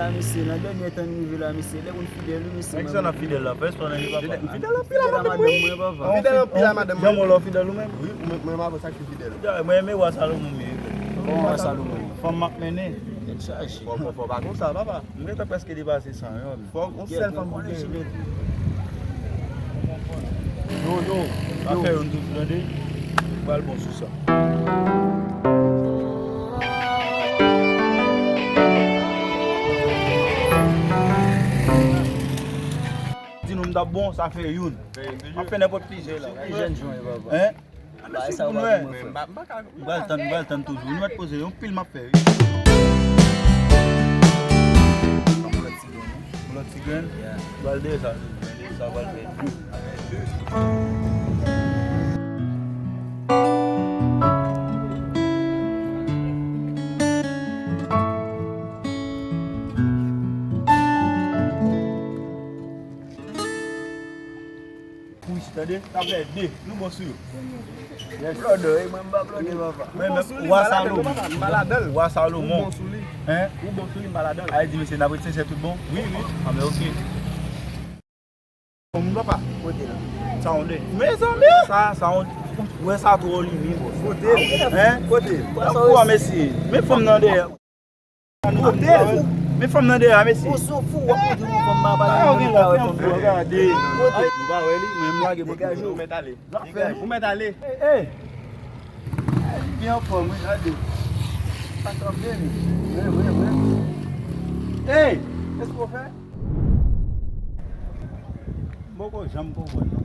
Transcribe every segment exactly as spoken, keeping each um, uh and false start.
La, mesye, nan dènye tan n rive la, mesye, lè moun fidèl, wi, mesye. Nèg sa nan fidèl la, fè espwa nan li, papa. Fidèl anpil a madanm mwen. Fidèl anpil a madanm mwen. Jan mwen lòt fidèl ou menm? Wi, mwen, mwen, mwen, sa ki fidèl. Mwen renmen wa Salomon, men. Bon, wa Salomon. Fanm m ap mennen. Tèt chaje. Fò, fò, fò pa konsa, papa. M gentan prèske depase san yo. Fò yon sèl fanm pou gen. Yo, yo, afè yo n toujou tande. Pral bon sou sa. Di nou m t ap bon, sa fè youn. M ap fè nenpòt plizyè la. Ki jèn jan e, papa? Hein? Bagay sa yo pa pou mwen, frè. M pa, m pa ka. M pral tann, m pral tann toujou. Nou mèt poze, yon pil m ap fè, wi. Yon lòt ti grenn, wi. Yon lòt ti grenn? Yeah. Pral dèyè sa, dèyè sa, pral fè. Pou isit, tande? Sa fè de. Nou bon sou yo. Yes. Blòdè, e mwen m pa blòdè, papa. Ou bon sou li, m pa ladan l, papa, m pa ladan l. Wa Salomon. Ou bon sou li. Hein? Ou bon sou li, m pa ladan l. A, di mesye, n ap ret sensè tout bon? Wi, wi. A, men oke. Bon, moun papa. Kote la? Sa yon de. Mezanmi! Sa, sa yon, ou wè sa twò li, wi, bò. Kote? Hein? Kote? Sa fou a, mesye. Men fanm nan dèyè. Kote? Men fanm nan dèyè a, mesye. Ou sou fou, w ap kouri pou fanm nan, pa gen moun ki ka wè fanm nan. Gade. Kote? Nou pa wè li, men m lage bòt. Degaje w, ou mèt ale. Ou mèt ale. Ey, ey. Li byen anfòm, wi, gade. Pa kanpe, li. Vre, vre, vre. Ey, èske w fè? M poko janm konprann, non.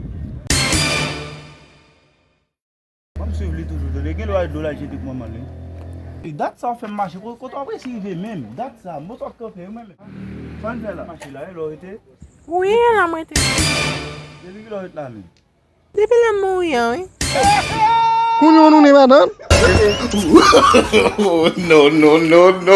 Ban m swiv li toujou, tande. Gen lè w al dlo l al jete pou manman l, wi. E dat sa w fè m mache, ko-, kote w ap resi rive menm? Dat sa, mwen sot kanpe, wi, menm. Sa w fè la? Mache la, e lè w rete? Wi, e la mwen te. Depi kilè w ret la menm? Depi lè m mouri an, wi. Kounye a nou ne madanm? Oh, no, no, no, no.